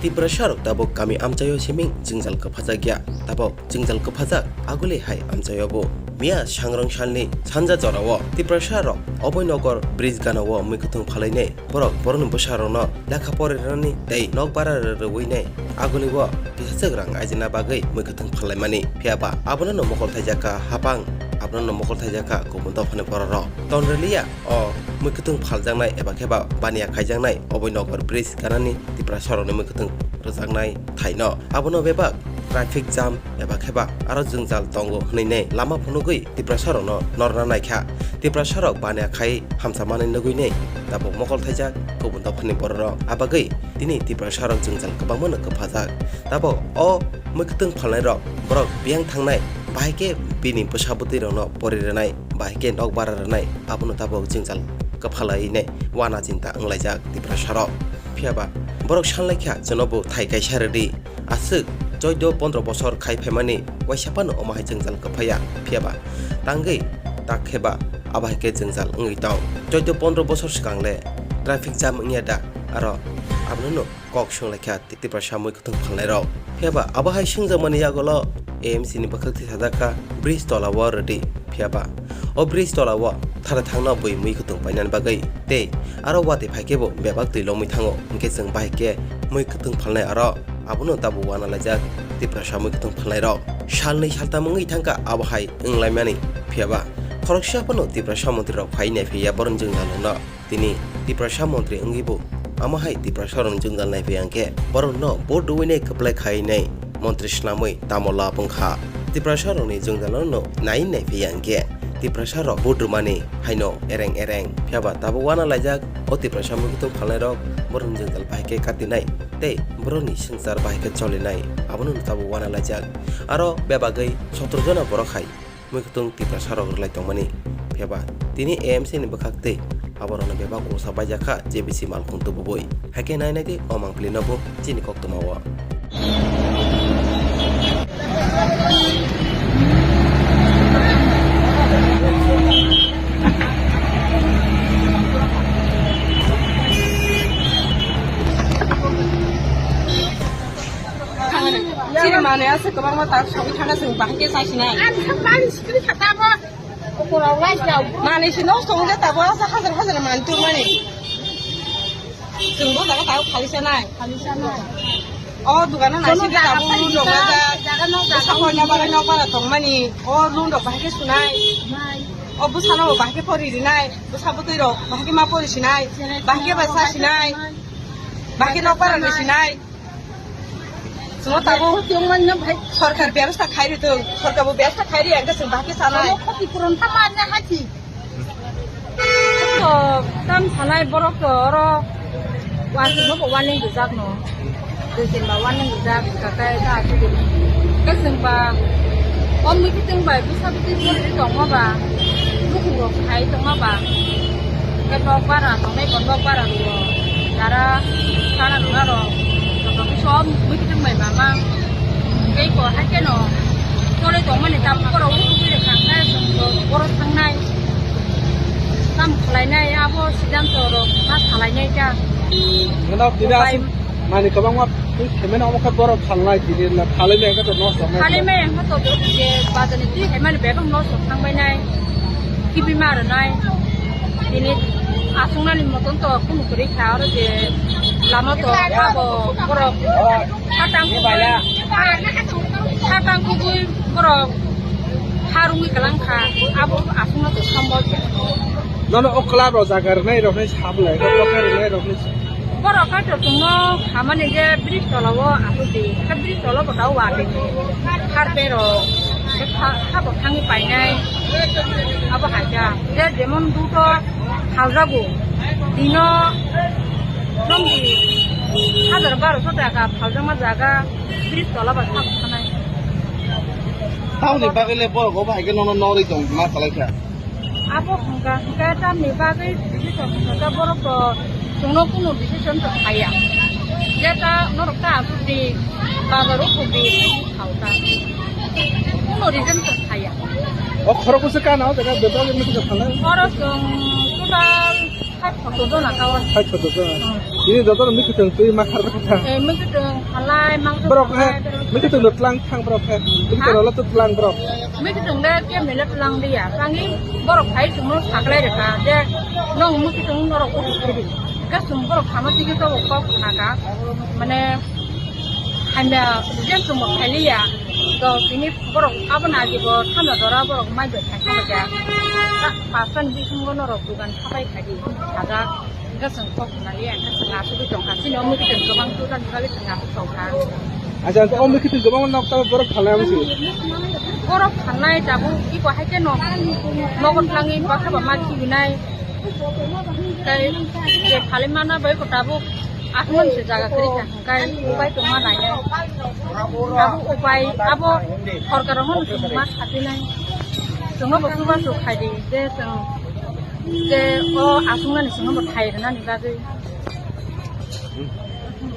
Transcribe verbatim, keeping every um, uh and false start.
Tiprasa rok tabuk kami amchaio siming jwngjal kwphajakya. Tabuk jwngjal kwphajak aguli hai amchaio bo. Miya sangrong salni sanja jorao Tiprasa rok Oboinogar bridge ganao mwkhwtwng phalainai borok borokni bwsarokno lekha pori rwnani tei nok bara rwinai aguli o kisachwk rang aijina bagwi mwkhwtwng phalaimani. Phiyaba abono mokol thaijakha hapang, abono mokol thaijakha kubun dophani bororok. Tonriliya o mwkhwtwng phaljaknai eba khe ba baniya khaijaknai Oboinogar bridge ganani Tiprasa rokni mwkhwtwng rwjaknai thaino. Abono bebak traffic jam eba khe ba aro jwngjal tongo hwnwi nei lama phunugwi Tiprasa rokno norna naikha. Tiprasa rok baniya khai hamsa manwi nugwi nei tabuk mokol thaijak kubun dophani bororok. Abagwi tini Tiprasa rok jwngjal kwbangmano kwphajak. Tabuk o mwkhwtwng phalnai rok borok biyang thangnai bahai khe bini bwsa bwtwi rokno pori rwnai bahai khe nok bara rwnai abono tabuk jwngjal kwphalai nei wana chinta wnglaijak Tiprasa rok. Phiyaba borok sanlaikha chwngno bo thai kaisa rwdi. Aswk choido pondro bosor khai phaimani waisa phano omo hai jwngjal kwphaiya, phiyaba tangwi tak khe ba abo hai khe jwngjal wngwi tong. Choido pondro bosor swkang le traffic jam wngya da? Aro abono kok swnglaikha Tiprasa mwkhwtwng phalnai rok. Phiyaba abo hai swngjakmani yagulo A M C ni bwkhak thwisajakha bridge tola o rwdi. Phiyaba o bridge tola o thara thangno bui mwkhwtwng painani bagwi tei aro watwi phaikhe bo bebak twi lomwi thango, hinkhe chwng bahai khe mwkhwtwng phalnai aro abono tabuk wana laijak Tiprasa mwkhwtwng phalnai rok. Salnwi saltam wngwi thangkha abo hai wnglaimani, phiyaba khoroksa phano Tiprasa montri rok phai naiphaiya borokni jwngjal rokno. Tini Tiprasa montri wngwi bo amo hai Tiprasa rokni jwngjal naiphaiya hinkhe borokno vote rwinai kwplai khainai montri swnamwi tamo lab wngkha. Tiprasa rokni jwngjal no nai naiphaiya hinkhe Tiprasa rok vote rwmani haino ereng ereng. Phiyaba tabuk wana laijak o Tiprasa mwkhwtwng phalnai rok borokni jwngjal bahai khe katinai tei borokni swngchar bahai khe cholinai abono tabuk wana laijak. Aro bebagwi sotro jona borok hai mwkhwtwng Tiprasa rok rwlai tongmani. Phiyaba tini A M C ni bwkhak tei aborokno bebak usa baijakha J B C malkhung tububui. Haikhe nai nai di o mangpili no bo chini koktwma o. Chini manwi aswk kwbangma tak sogwi thangna chwng bahai khe chaisinai. Manwi se nosto wngkhe tabuk aswk hajar hajar manwi tongmani. Chwng bo jaga tabuk khali sanai. O dogano naisingkhe tabuk lundok laijak. Bwsa koina bagwi nokbar tongmani. O lundok bahai khe sunai. O bwsano bo bahai khe pori rinai. Bwsa bwtwi rok bahai khe ma pori sinai. Bahai khe bai cha sinai. Bahai khe nokbar rok sinai. Chwngno tabuk sorkar bebostha khai rwthwng, sorkar bo bebostha khai rwya hwnkhe chwng bahai khe chanai. Khoti puron tamo arni hachi. To tam sanai borok to oro warning no bo warning rijak no. Dui tin ba warning rijak, kakai ta asugwi. Khe chwng ba o meeting bai bwsa bwtwi pori tongma ba, nukhung rok khai tongma ba. Khe nokbar rok tongnai bo nokbar rok rwo. Jara sana rwna rok joto khe som meeting bai mama. Tei bo hai kheno choli tongmani tabuk borok ukhugwi rwkha khe chwng bo borok thangnai. Tamo khlainai abo siddhanto rok ma salainai ta. Gwnang tini upai aswk manwi kwbangma twi phaimani omo khe borok phalnai tini phalwi maya khe to nosto wngnai. Phalwi maya khe to je bazar ni twi phaimani bebak nosto thangbainai. Kibi ma rwnai. Tini aswknani moton to kunu kwrwi kha oro je lama to abo borok. Satang kubui, satang kubui borok harungwi kwlang kha, abo aswkno to sambol kha. Nono o club rok jaga rwnai rokni sablai, rok rwnai rokni. Borok kaitor tongno hamani je bridge tola o aswk di, khe bridge tola o bwtao wa di, harpe rok, khe kha, kha bo thangwi painai, abo hai kha. Je jemon duto phaljago, dino nongdi hajar baroso taka phaljakma jaga. Bridge tola bai kha bo thanai. Tamoni bagwi le borok obo hai khe nono norwi tong ma salai kha. Abo hwnka hwnka tamni bagwi decision hwnka borok to chwngno kunu decision to khaiya. Je ta norok ta asuk di bazar o thok di thok di khao ta. Kunu reason to khaiya. O khorok bwswk kana o jaga bebak ni kisa thanai. Oro chwng total Hai, soto jona. Hmm. Ini joto mikitwng twi ma kharba kha. Eh, mikitwng halai, mangso borok halai, he, borok mikitwng no tlang thang borok he. Mikitwng ha? Lo to tlang borok. Mikitwng le ke mele tlang dia. Tangi borok hai chwngno saklai rwkha je nong mikitwng norok uthi khidi. Ga chwng borok sama tigi to kok khna kha. Mane hamya je chwng bo khailiya. To tini borok abo na jibo thamda dora borok mai bai khai thang ja. Pastan bisingo norok dugan sapai khadi. Saja. Hingke chwng kok khwnaliya, hingke chwng asugwi tongkha. Chini o mikitwng kwbang tujakni bagwi chwng asuk tongkha. Acha, hingke o mikitwng kwbangma nok tamo borok phalnai abo se? Borok phalnai tabuk iko hai khe nok, nogo tlangwi baksa ba ma khibinai. Tei je phalwi mana bai ko tabuk aswkmani se jaga kwrwi kha, hingke upai tongma nainai. Abo upai, abo sorkar rokno chwng ma sapinai. Chwngno bo chubachu khaidi je chwng je o aswkmani chwngno bo thai rwnani bagwi.